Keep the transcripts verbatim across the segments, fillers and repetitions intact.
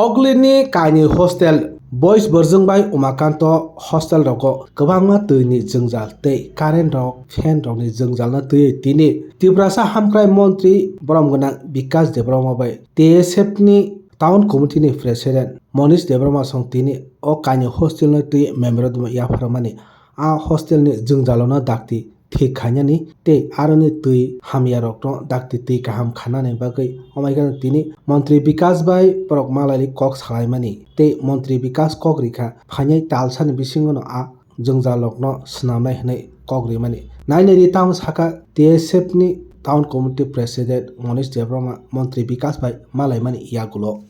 Ogli ni kainwi hostel, boys Borjwng bai Umakanto hostel rogo kwbangma twi ni jwngjal tei current rok, fan rok ni jwngjal no twiwi tini Tiprasa hamkrai montri borom gwnang Bikash Debbarma bai T S F ni town committee ni president Monish Debbarma song tini o kainwi hostel no twi memorandum yaphar mani a hostel ni jwngjal no dakti thik khainani tei aroni twi hamya rokno dakti twi kaham khanani bagwi omaikano tini montri Bikash bai borok malai kok salaimani tei montri Bikash kok rikha phainai talsani bisingono a jwngjal rokno swnamnai hwnwi kok rimani. Nainai di tamo saka T S F ni town committee president Monish Debbarma montri Bikash bai malaimani yagulo.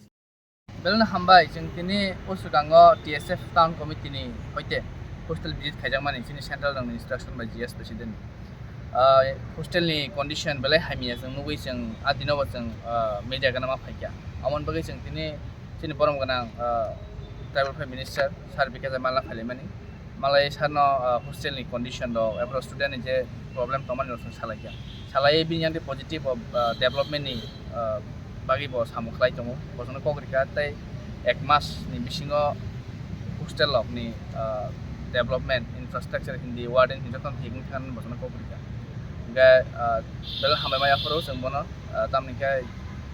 Belno hambai, chwng tini o swkango T S F town committee ni hoite hostel visit khaijakmani chini central rokni instruction bai G S president. Ah, hostel ni condition belai hamya chwng nugwi chwng a dino bo chwng, ah, media gana ma phaikha. Amoni bagwi chwng tini chini borom gwnang, ah, tribal affairs minister sir Bikash bai malna phailaimani. Malai sarno, ah, hostel ni condition rok, epro student ni je problem tongmani rok chwng salaikha. Salai bini yang positive o, ah, development ni, ah, bagwi bo samung khlai tongo. Bosono kok rikha tei ek mas ni bisingo hostel rok ni, ah, development, infrastructure hindi, warden hindi jotono thik wngkha hinwi bosono kok rikha. Hingkhe, ah, belai hambai ma yapharo chwng bono, ah, tamni khe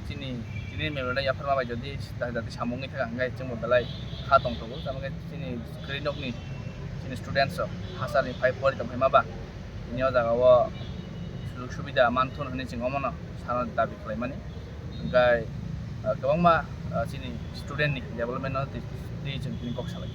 chini, chini memorandum yapharma bai jodi jati samung wngwi thaka hingkhe chwngbo belai kha tongthogo. Tamokhe chini kwrwi nokni chini students rok hachal ni phai pori tongphai ma ba, tini o jaga o sujug subida manthun hwnwi chwng omono sano dabi khlaimani. Hingkhe, ah, kwbangma, ah, chini student ni development no twi, twi chwng tini kok salai.